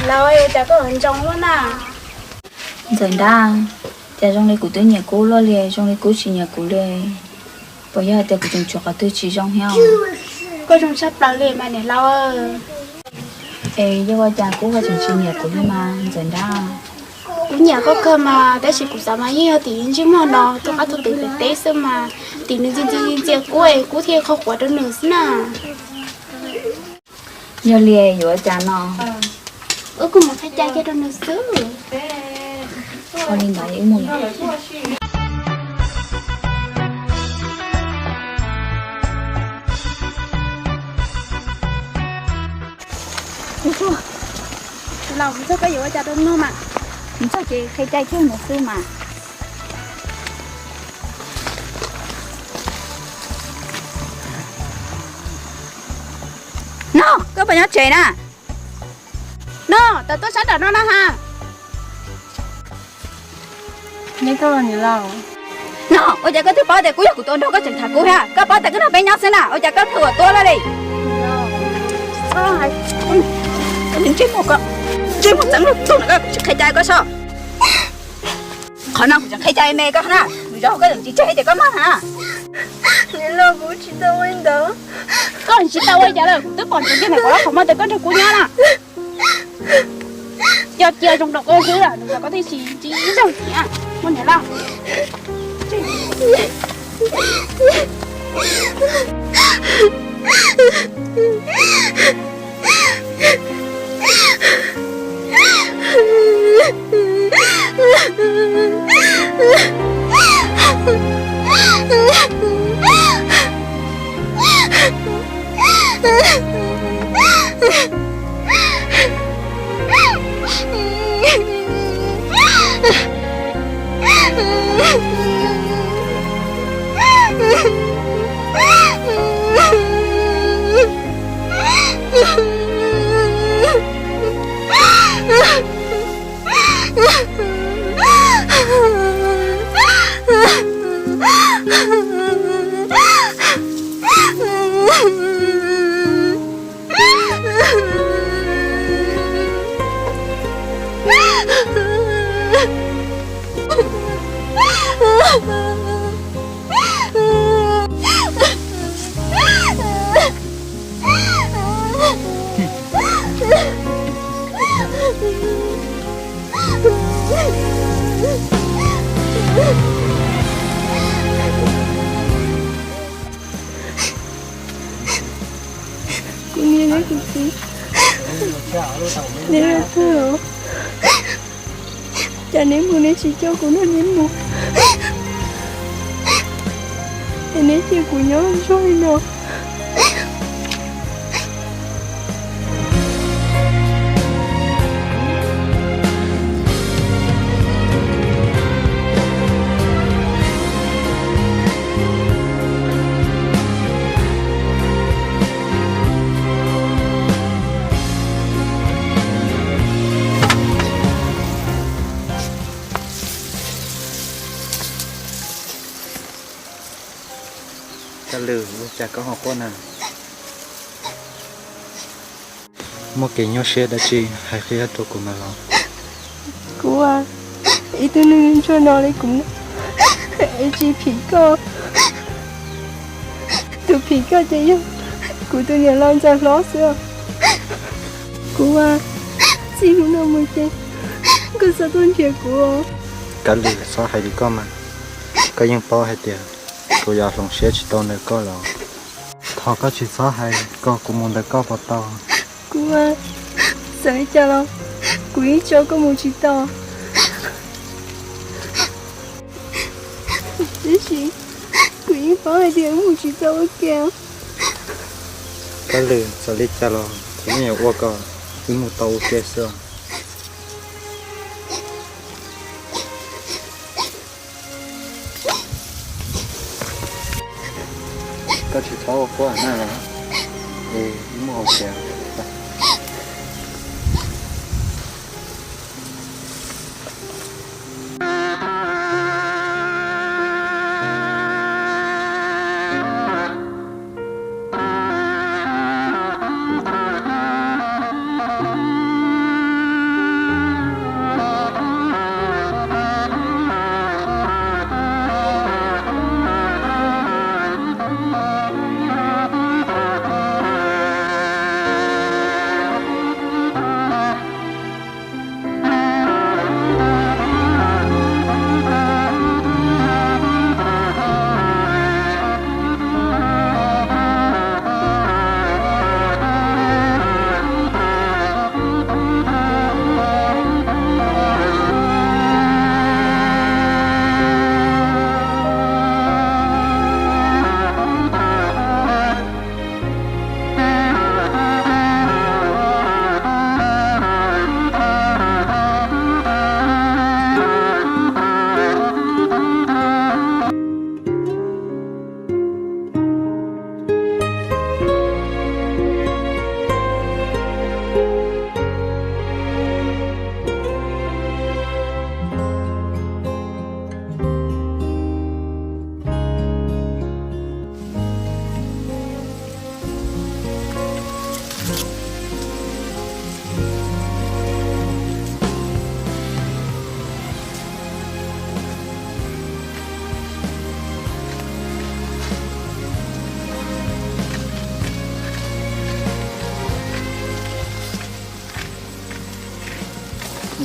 Los ua cas koj ntsoov luaj na? Ntxawm Nrab, cas zoo li kuv twb nyiam Kub luaj li, zoo li Kub tsis nyiam kuv li. Puas yog hais tias kuv tseem tshuav qhov twg tsis zoo thiab? Koj zoo tshaj plaws li mas niam laus. Es yog ua cas Kub ho tseem tsis nyiam kuv li mas Ntxawm Nrab? Kuv nyiam koj kawg mas, tab sis kuv xav mas yeej yog tim ntsej muag no rov qab tuaj pem pem teb xwb mas, tim nws ntxias ntxias ntxias Kub es Kub thiaj qhuas qhuas rau nws xwb na. Yog li yuav ua cas no? Wb kuj mus qhia cai kiag rau nws xwb. Ua li ntawd wb mus. Los mus txog koj yuav ua cas rau nws mas? Mus txog ces qhia cai kiag nws xwb mas. No, koj puas nyob tsev na? No, tawm tuaj sab nram no na ha. No, ua cas koj twb paub tias kuv yog kuv tus nraug koj tseem tham kuv thiab, koj paub tias koj nrog peb nyob xwb na, ua cas koj thiaj ua tuab luaj li? Ntsej muag, ntsej muag txeev lub tug no, koj tsis qhia cai koj sob. Qhov no kuv tseem qhia cai me koj na, nws zov koj tsis tseg tias koj mag na. Niam laus, kuv tsis tau ua li ntawd. Koj tsis tau ua li cas lawm, kuv twb pom ntsoov kiag ntawm koj lub qhov muag tias koj nrog kuv nyob na. Coj cia zoo rau koj xwb, nws los koj thiaj tsis ntsib ib zaug thiab. Muaj niam laus. Kuv niam thiab kuv txiv, neb yog kawg los? Cas neb mus neb tsis coj kuv nrog neb mus, es neb cia kuv nyob ntsuag li no? Kab Lwm, ua cas koj ho quaj na? Muaj kev nyuaj siab dab tsi hais qhia rau kuv mas los. Kuv, ib tug neeg ntsuag no li kuv es tsis phim koj. Tus phim koj ces yog kuv tus niam laus ntxawm hlob xwb. Kuv, txij hnub no mus ces koj txhob tuaj nrhiav kuv. Kab Lwm, txhob hais li koj mas. Koj yeej paub hais tias kuv yuav hloov siab tsis tau ntawm koj los. Thov koj tsis txhob hais kom kuv mus ntawm koj puas tau? Kuv, txawm li cas los kuv yeej tso koj mus tsis tau. Tiam sis kuv yeej paub hais tias wb mus tsis tau ua ke. Kab Lwm, txawm li cas los kuv yeej yuav ua kom wb mus tau ua ke xwb. Koj tsis txhob ua quaj na, es wb mus hauv tsev.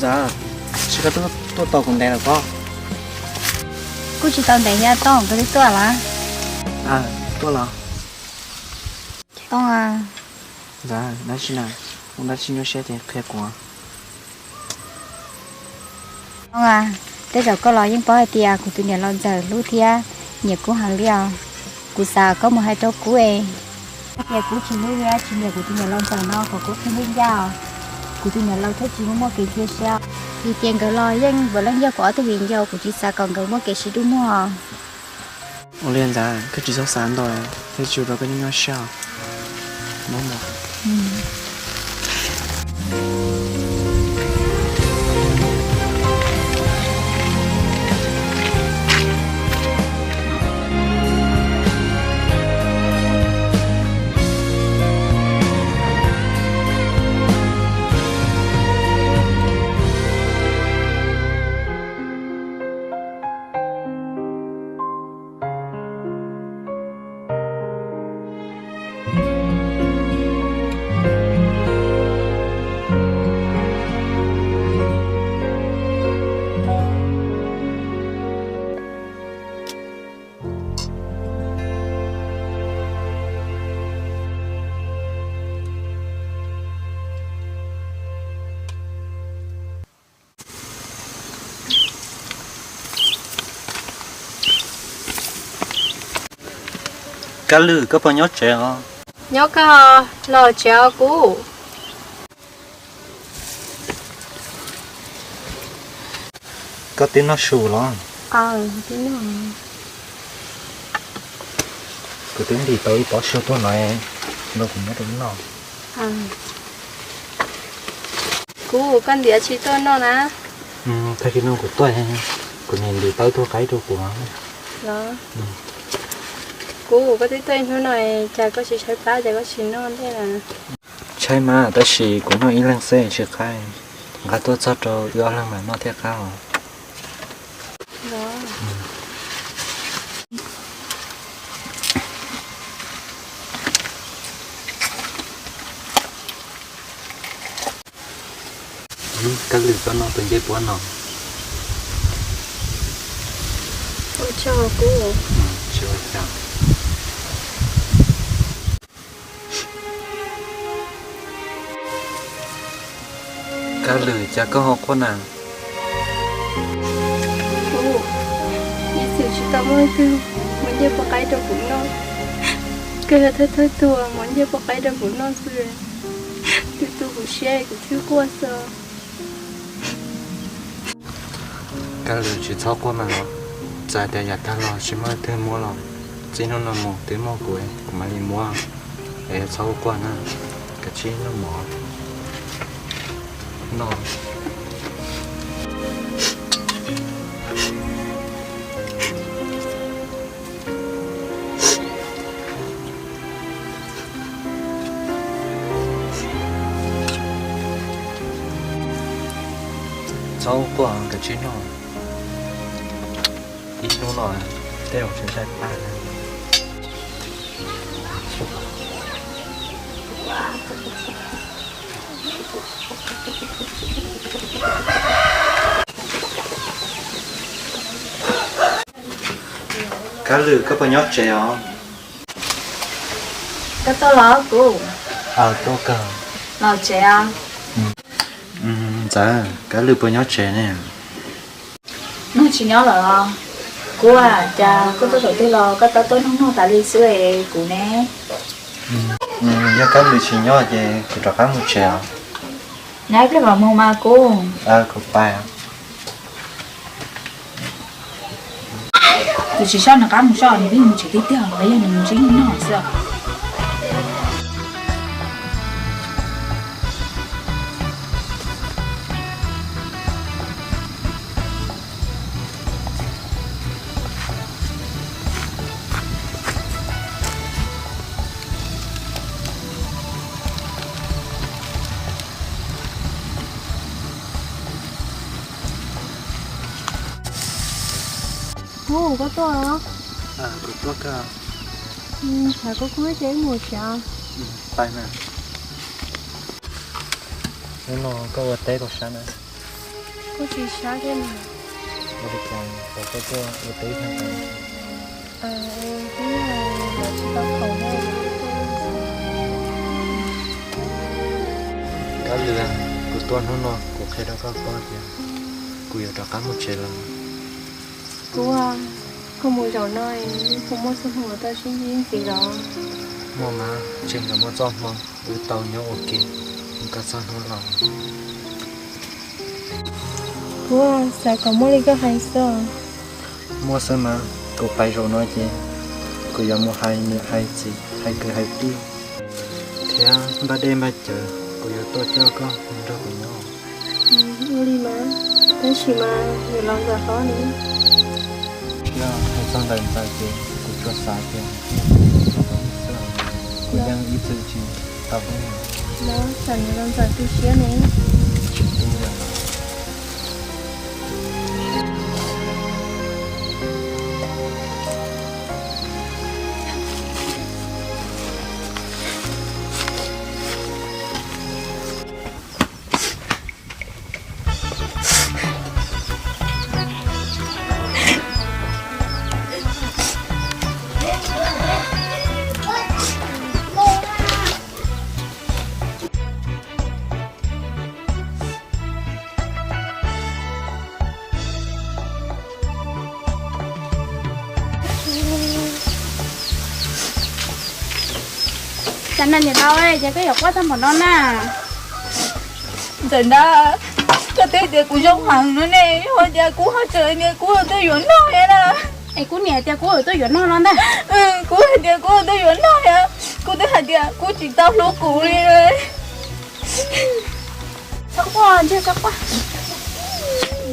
Ntxawm, tsis koj tuaj tau kuv ntev lawm pob? Kuj tsis tau ntev thiab Tooj, koj twb tuaj lawm. Tuaj los? Tooj, ntxawm, dab tsi na? Muaj dab tsi nyuaj siab ces qhia kuv. Tooj, tej zaum koj los yeej paub hais tias kuv tus niam laus ntxawm hlub thiab nyiam kuv heev li os. Kuv xav koj mus hais rau kuv es, hais tias kuv tsis hlub thiab tsis nyiam kuv tus niam laus ntxawm no kom kuv qhia li ncaj os. Kuv tus niam laus thiaj tsis muaj muaj kev cia siab. Vim tias nkawd los yeej puav leej yog kuv ob tug viv ncaus, kuv tsis xav kom nkawd muaj kev sib dub muag. Ua li ntxawm, koj tsis txhob xav ntau, thiaj tsis ua rau koj nyuaj nyuaj siab. Kab Lwm, koj puas nyob tsev os? Nyob kawg, los tsev os kuv. Koj twb noj su los? Kuv twb ntim tau ib pob su tuaj no, los kuv muab rau koj noj. Kuv, koj ntiav tsis tuaj noj na. Tag kis no kuv tuaj, kuv niam ntim tau ib tug qaib rau kuv. Kuv Kuv, koj twb tuaj ib hnub no, cas koj tsis tshaib plab, cas koj tsis noj ntej na? Tshaib mas, tab sis kuv noj ib leeg xwb tsis qab, nqa tuaj txog rau wb ob leeg mam noj thiaj qab os. Kab Lwm, koj noj tus ncej puab no. Ua tsaug kuv. Tsis ua cas. Kab Lwm, cas koj ho quaj na? Kuv, ib txwm tsis tau muaj leej twg muab ncej puab qaib rau kuv noj. Koj yog thawj thawj tug muab ncej puab qaib rau kuv noj xwb. Twb tu kuv siab kuv thiaj quaj xwb. Kab Lwm, tsis txhob quaj mas los, txawm tias yav tag los tsis muaj leej twg muab los, txij hnub no mus twb muaj kuv, kuv mam li muab. Es txhob quaj na, kav tsij noj mov no. Txhob quaj, kav tsij noj. Ib hnub no tej zaum tsis tshaib plab. Kab Lwm, koj puas nyob tsev os? Koj tuaj los kuv? Tuaj kawg. Los tsev os. Ntxawm, Kab Lwm puas nyob tsev ne? Nws tsis nyob lawm os. Kuv, cas koj tuaj thaum twg los koj tab tom noj noj tas li xwb es kuv ne? Yog Kab Lwm tsis nyob ces kuv rov qab mus tsev os. Nyob ib pliag mam mus mas kuv. Kuv pais. Kuv tsis soj nws qab mus soj, nws pheej mus tsev tiag tiag los yog nws mus ntsib noj xwb. Kuv, koj tuaj los? Kuv tuaj kawg. Tshav kub kub ces wb mus tsev. Pais na. Hnub no koj ua teb puas sab na? Kuj tsis sab thiab mas. Ua li cas koj tuaj ua teb ib hnub? Kab Lwm, kuv tuaj hnub no kuv qhia rau koj paub tias kuv yuav rov qab mus tsev lawm. Kuv, koj mus zaum no, koj muaj txoj hmoo tau sib ntsib ntxiv los? Muaj mas, tseem yuav muaj txoj hmoo wb tau nyob ua ke mus kom txog hnub laus. Kuv, xav kom muaj li koj hais xwb. Muaj xwb mas, kuv pais zaum no ces kuv yuav mus hais niam hais txiv hais kwv hais tij thiab npaj dej npaj cawv, kuv yuav tuaj coj koj mus nrog kuv nyob. Ua li mas, tab sis mas niam laus Ntxawm hlob ne? Yog hais txog ntawm Ntxawm ces kuv tsuas xav tias kuv yeej ib txwm tsis tau hlub nws. Los tsam niam laus Ntxawm tu siab ne. Tsis tu lawm. Cas na niam laus, ces koj yuav quaj tag npaum no na? Ntxawm Nrab, koj twb tias kuv zoo heev no ne, ho cas kuv ho tseem tias kuv tuaj yuav noj thiab na? Es kuv niam tias kuv tuaj yuav noj no ntag. Kuv hais tias kuv tuaj yuav noj thiab, kuv twb hais tias kuv tsis tau hlub kuv li. Txhob quaj,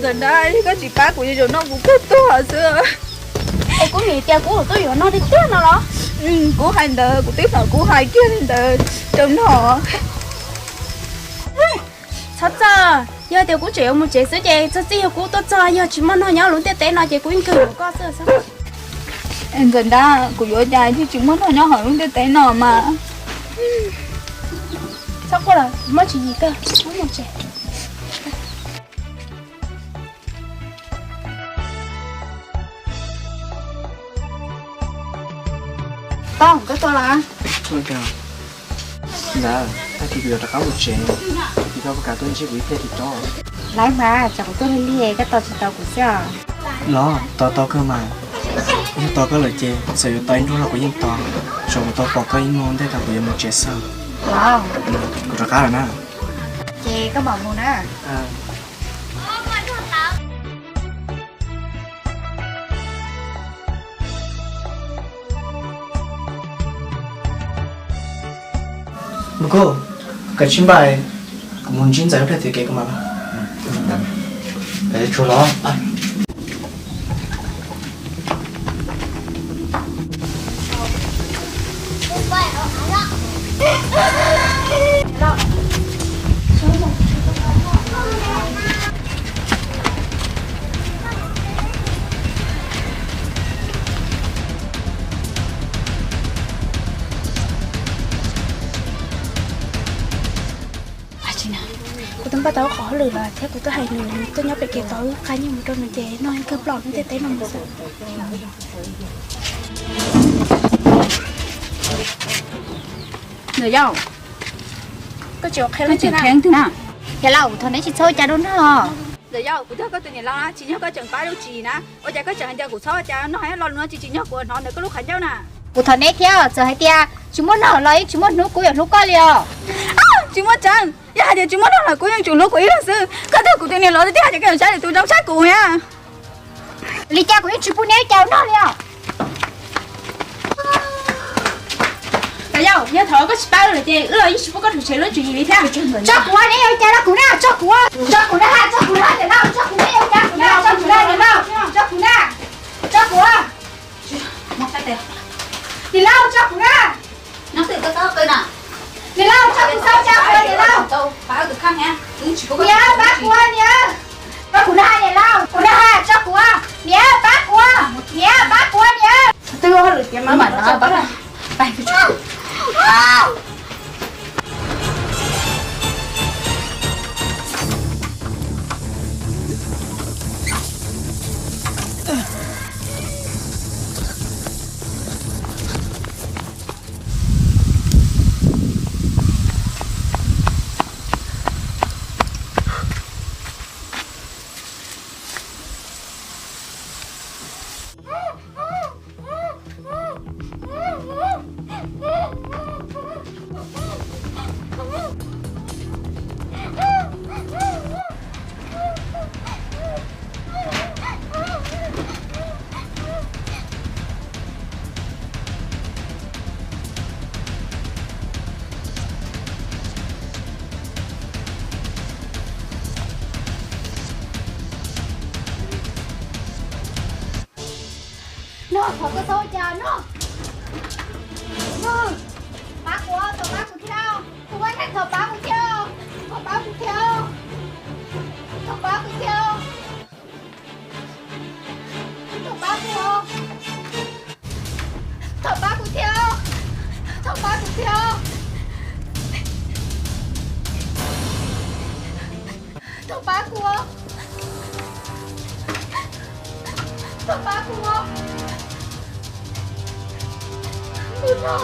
Ntxawm Nrab, koj tsis pab kuv ces zaum no kuv kawg tuag xwb. Es kuv niam tias kuv tuaj yuav noj tiag tiag no los? Kuv hais ntawd, kuv twb hnov kuv hais kiag li ntawd rau no. Txhob txog, yog tias kuv tseem yuav mus tsev xwb ces txog txij yog kuv tuaj txog, yog tsis muaj nog nyob lub ntiaj teb no ces kuv yeej kawg yuav koj xwb xwb. Ntxawm Nrab, kuv yuav cas thiaj tsis muaj nog nyob hauv lub ntiaj teb no mas. Txhob quaj lawm, muab tswv yim kawg, muab mus tsev. Tau, koj tuaj los? Ntawd tag kis kuv yuav rov qab mus tsev, koj puas kam tuaj ntsib kuv ib pliag tim tsob? Lawv mas, tsam kuv tuaj lig lig koj tos tsis tau kuv xwb os. Los tos tau kawg mas, yog tos koj lawm ces txawm yuav tos ib nruab los kuv yeej tos, tsuas kuv tau pom koj ib hnub ntej thaum kuv yuav mus tsev xwb. Los, kuv rov qab lawm na. Ces koj mam mus na. Mus kuj, koj tsis npaj, kuv mus ntsib Ntxawm ib pliag txoj kev kuv mam los. Kuv twb npaj tau qhov hauj lwm los thiab kuv twb hais nws, nws tuaj nyob pem kev tos wb qab nyiaj mus rau nws ces noj ib kawg plaub lub ntiaj teb no mus xwb. Ntxawm Yauj, koj tsis qhia leej twg na? Niam laus, kuv thov neb tsis txhob ua cas rau nag os. Ntxawm Yauj, kuv yog koj tus niam laus na, tsis yog koj tseem pab lub tsis na, ua cas koj tseem hais tias kuv txhob ua cas rau nag, lo lus no tsis tsim nyog kuv hnov ntawm koj lub qhov ncauj na. Kuv thov neb thiab, txawm hais tias tsis muaj nag los yeej tsis muaj hnub kuv yuav hlub koj li os. Tsis muaj tseeb, yog hais tias tsis muaj nag los kuv yeej tseem hlub kuv ib leeg xwb. Koj tug kuv tus niam laus tiag tiag, koj yuav saib lwm tus zoo saib kuv na. Li cas kuv yeej tsis pub neb ua cas rau nag li os. Ntxawm Yauj, yog thaum koj tsis pab wb lawm ces wb los yeej tsis pub koj rhuav tshem lub tswv yim li thiab. Tso kuv, neb yuav ua cas rau kuv na, tso kuv, tso kuv na, tso kuv na, niam laus, tso kuv, neb yuav ua cas rau kuv na, tso kuv na, niam laus, tso kuv na, tso kuv. Niam laus, tso kuv na. Niam laus, tso kuv, tso kuv, niam laus. Niam, pab kuv, niam. Tso kuv na, niam laus, kuv na, tso kuv. Niam, pab kuv, niam, pab kuv, niam. Twb ua hauj lwm tiav mas mam rov qab. Nag, thov koj txhob ua cas, Nag. Nag, pab kuv, thov pab kuv thiab. Kuv ua neeg, thov pab kuv thiab. Thov pab kuv thiab. Thov pab kuv thiab. Thov pab kuv. Thov pab kuv thiab. Thov pab kuv thiab. Thov pab kuv. Thov pab kuv. Kuv no.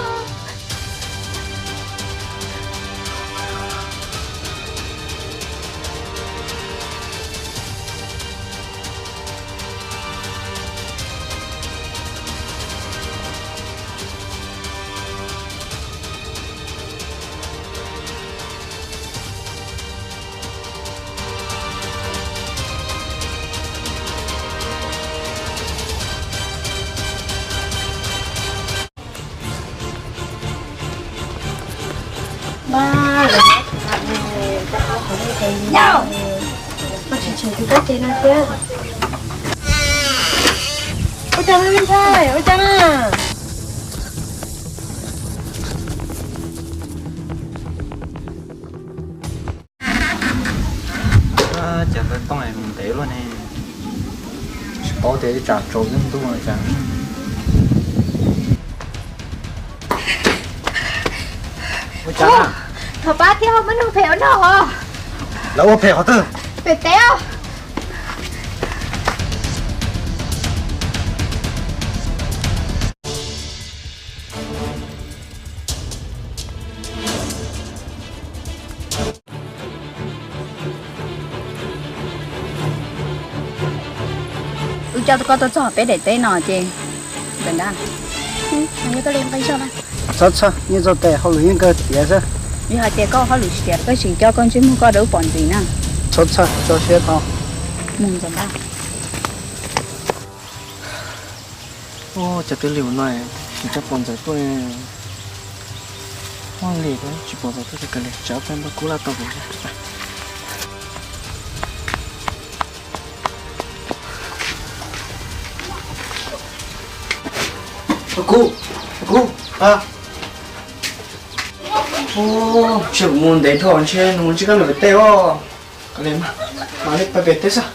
Ua cas na ntxhais, ua cas na? Tsis paub tias ib tsam tsaus yeej ntuj no cas. Ua cas? Thov pab thiab, muaj neeg phem ua noj os. Lawv ua phem qhov twg? Pem teb os. Wb coj koj tuaj txog peb daim teb no ces, ntawm nrad, nqa zog na. Txhob txhob, yeej txog tes hauj lwm yeej kawg tiav xwb. Yog hais tias koj hauj lwm tsis tiav, koj tseem coj koj ntsej muag koj rau wb pom ntxiv na. Txhob txhob, tso siab tau. Mus ntxov ntag. Ua cas twb li no tsis pom Ntxawm tuaj. Ua li tsis pom Ntxawm tuaj ces kav liam, tsam ob peb npaj kub laj tau kuv. Kub, kub, a, ua, ntshe kuv mus ntev dhau ntshe nws mus ntsib koj lawm pem teb os. Kav liam, mam li pais pem teb xwb.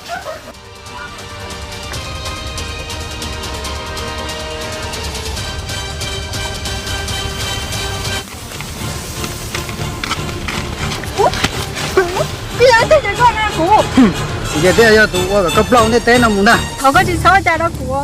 Kuv yog twb yog tus ua kom koj ploj ntej teb no mus ntag. Thov koj tsis txhob ua cas rau kuv.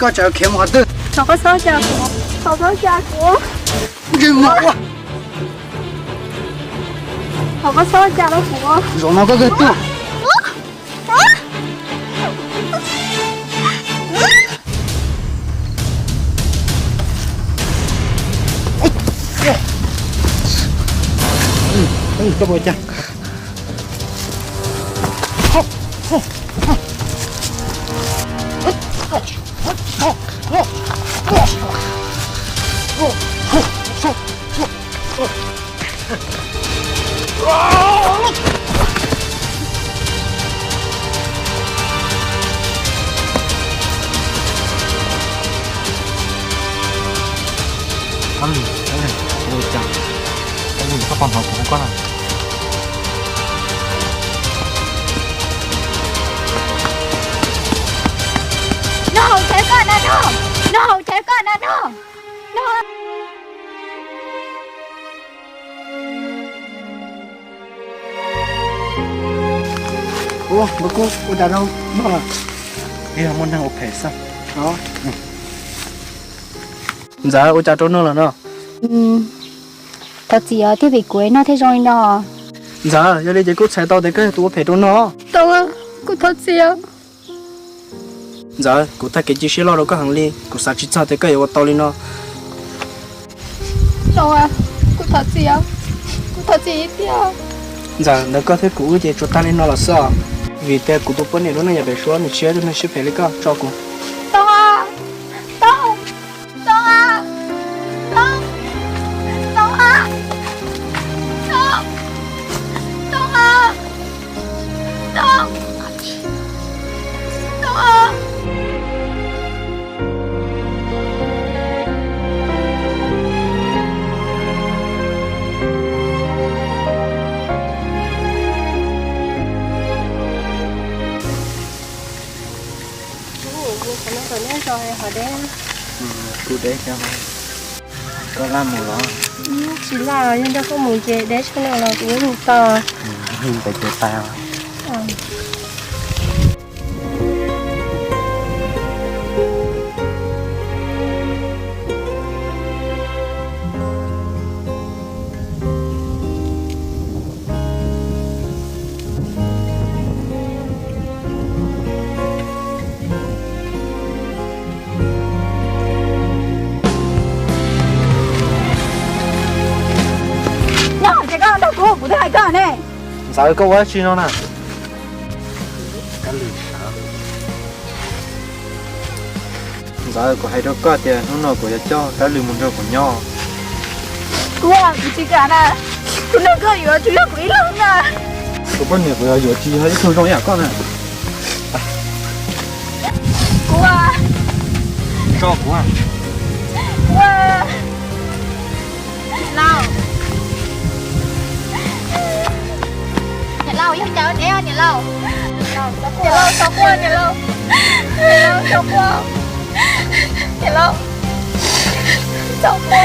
Koj tseem khiav mus qhov twg? Thov koj txhob ua cas kuv, thov koj txhob ua cas kuv. Tsis mus ua. Thov koj txhob ua cas rau kuv. Zaum no koj kawg tuag. Koj puas cas? Koj pom hnov kuv hu koj na. Noj haus chaw koj na noj, noj haus chaw koj na noj, noj. Ua, Npawg Kub, ua cas rau noj lawm? Yog muaj neeg ua phem xwb. Ntxawm, ua cas rau noj lawm no? Thov txim os, twb vim kuv noj thiaj zoo li no. Ntxawm, yog li ces kuv txhais tau tias koj yog tus ua phem rau noj. Tau, kuv thov txim. Ntxawm, kuv tag kev cia siab loj rau koj heev li, kuv xav tsis txog tias koj yuav ua tau li no. Kuv thov txim, kuv thov txim ib tiag. Ntxawm, ntawm koj thiab kuv wb ces tsuas tag li no los xwb os. Vim tias kuv tus poj niam lub neej yav pem suab nws tsis yog ib tug neeg siab phem li koj, tso kuv. Tau, tau, tau, tau, tau, tau. Kuv deb thiab. Koj laj mus los? Tsis laj, yog nrog koj mus ces deb tshaj no los kuv yeej mus tau. Mus pem ces tas. Nyob hauv tsev koj nrog kuv, kuv twb hais koj ne. Ntxawm, koj ua dab tsi no na? Ntxawm, kuv hais rau koj tias hnub no kuv yuav coj Kab Lwm mus nrog kuv nyob. Kuv, kuv tsis kam na, kuv nrog koj yuav tsuas yog kuv ib leeg na. Tus poj niam kuv yuav yuav tsis yog ib tug zoo ib yam koj na. Kuv, tso kuv. Kuv, niam laus, niam laus, yog cas neb, niam laus, niam laus, txhob quaj, niam laus, niam laus, txhob quaj, niam laus, txhob quaj,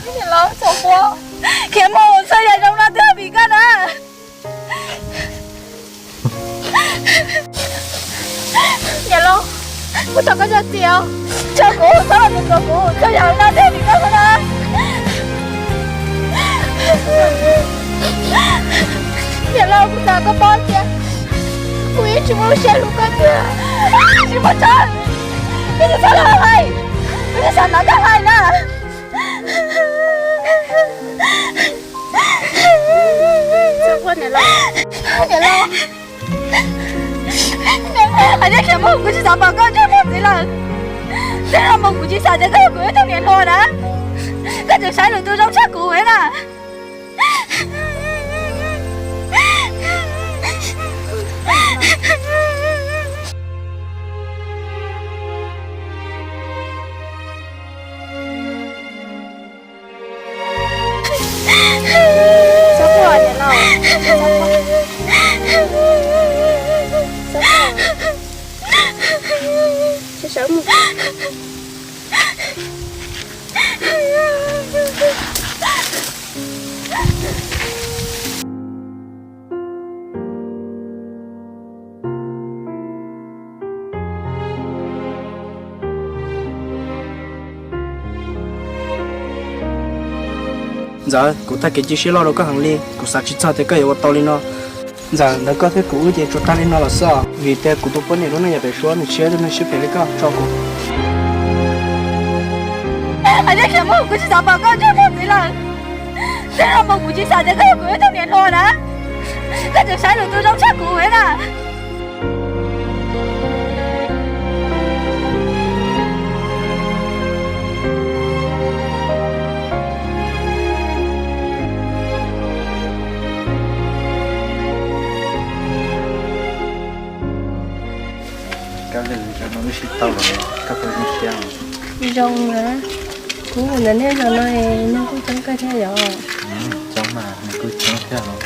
niam laus, txhob quaj. Khiav mus txog yam zoo no twb vim koj na. Niam laus, kuv thov koj txhob txia, tso kuv, txhob los mus nrog kuv txog yam no twb vim koj na. Niam laus, kuv xav koj paub tias kuv yeej tsis muaj lub siab hlub koj tiag. Tsis muaj tsav, koj tsis txhob los hais, kuv tsis xav hnov koj hais na. Niam laus, hais tias khiav mus, kuv tsis xav pom koj ntsej muag ntxiv lawm. Txij no mus kuv tsis xav tias koj yog kuv ib tug niam hluas na. Koj tseem saib lwm tus zoo tshaj kuv na. Txhob quaj, niam laus. Txhob quaj. Sawv mus. Ntxawm, kuv tag kev cia siab loj rau koj heev li, kuv xav tsis txog tias koj yuav ua tau li no. Ntxawm, ntawm koj thiab kuv wb ces tsuas tag li no los xwb os, vim tias kuv tus poj niam lub neej yog pem suab, nws tsis yog ib tug neeg siab phem li koj, tso kuv. Hais tias khiav mus, kuv tsis xav pom koj ntsej muag ntxiv lawm. Txij no mus kuv tsis xav tias koj yog kuv ib tug niam hluas na. Koj tseem saib lwm tus zoo tshaj kuv na. Kab Lwm, zaum no wb sib tau lawm, koj puas zoo siab? Zoo na, kuv ntawm nej zaum no nws kuj coob kawg thiab yom. Coob mas, nws kuj coob thiab os.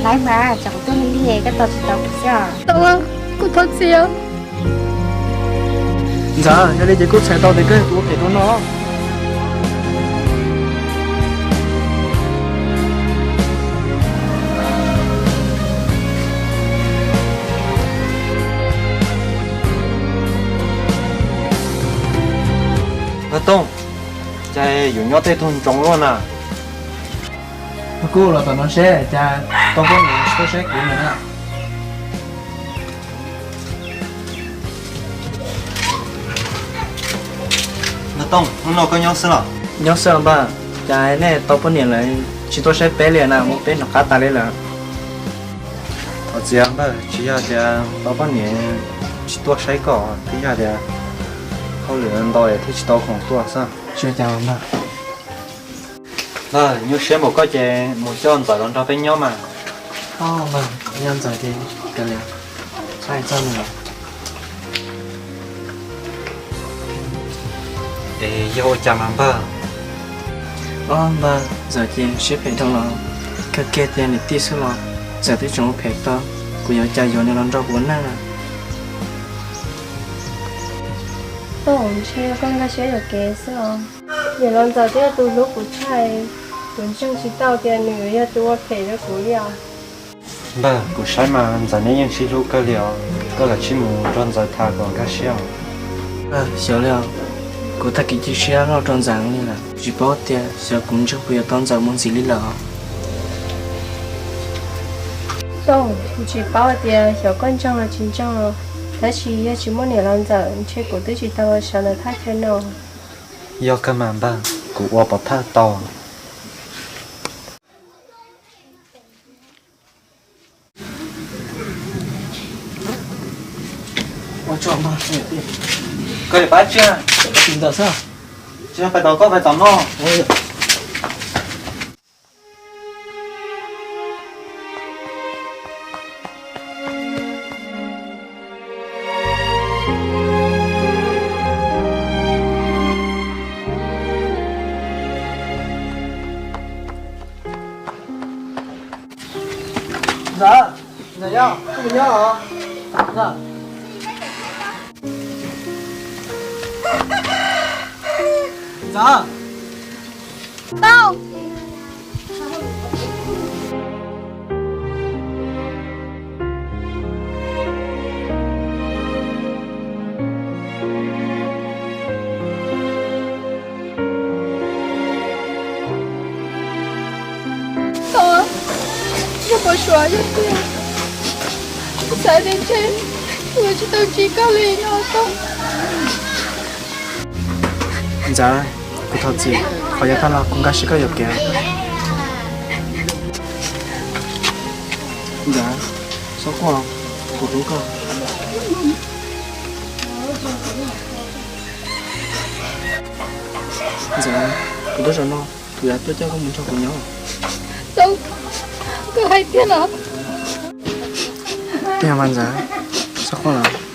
Laiv mas, tsam kuv tuaj lig lig koj tos tsis tau kuv xwb os. Tau, kuv thov txim os. Ntxawm, yog li ces kuj txhais tau tias koj yog tus ua phem dua no. Nkauj Tooj, cas yuav nyob tej tug ntsoov luaj na. Kuv los tom no seb cas tau poj niam tsis tuaj saib kuv lawm na. Nkauj Tooj, hnub no koj nyob xwb los? Nyob xwb npawg, cas nej tau poj niam lawm tsis tuaj saib peb li na, muab peb hnov qab tas li lawm. Thov txim npawg, tsis yog tias tau poj niam tsis tuaj saib koj, twb yog tias hauj lwm ntau thiaj tsis tau khoom tuaj xwb. Tsis ua cas npawg. Npawg, nyuaj siab npaum koj ces mus coj Ntxawm los nrog peb nyob mas. Ob npawg, yog Ntxawm ces kav liam, txhob hais txog nws lawm. Es yog ua cas mas npawg? Ob npawg, Ntxawm ces siab phem dhau los, kawg kiag tias niam tij xwb los Ntxawm twb tseem ua phem tau, kuv yuav ua cas yuav nws los nrog kuv ua neej na. Tooj, ntshe yog koj nkag siab yuam kev xwb os. Niam laus Ntxawm twb yog tus hlub kuv tshaj, kuv ntseeg tsis tau tias nws yog tus ua phem rau kuv li os. Npawg, kuv saib mas Ntxawm neb yeej sib hlub kawg li os, koj kav tsij mus nrog Ntxawm tham kom nkag siab os. Xyov li os, kuv tag kev cia siab loj rau Ntxawm li lawm, tsis paub tias xyov kuv ntseeg puas yuav tau Ntxawm mus ntxiv li lawm os. Tooj, kuv tsis paub tias xyov koj ntseeg los tsis ntseeg los, Tab sis yog tsis muaj niam los Ntxawm ntshe kuv twb tsis tau los sawv ntawm thaj chaw no. Yog kawg mas npawg, kuv ua pov thawj tau. Koj yuav pab tsiaj, ntawm xwb, tsis yog pais tom koj pais tom no. Ntxawm, ntxawm yog koj mus nyob los? Ntxawm. Ntxawm. Tau. Tau, yog puas suav yog tiag, kuv xav tias ntshe kuv yuav tsis tau ntsib koj li no tau. Ntxawm, kuv thov txim, qhov yav tag los kuv nkag siab koj yuam kev. Ntxawm, txhob quaj, kuv hlub koj. Ntxawm, kuv twb zaum no kuv yuav tuaj coj koj mus nrog kuv nyob. Koj hais tiag los? Tiag mas Ntxawm, txhob quaj los.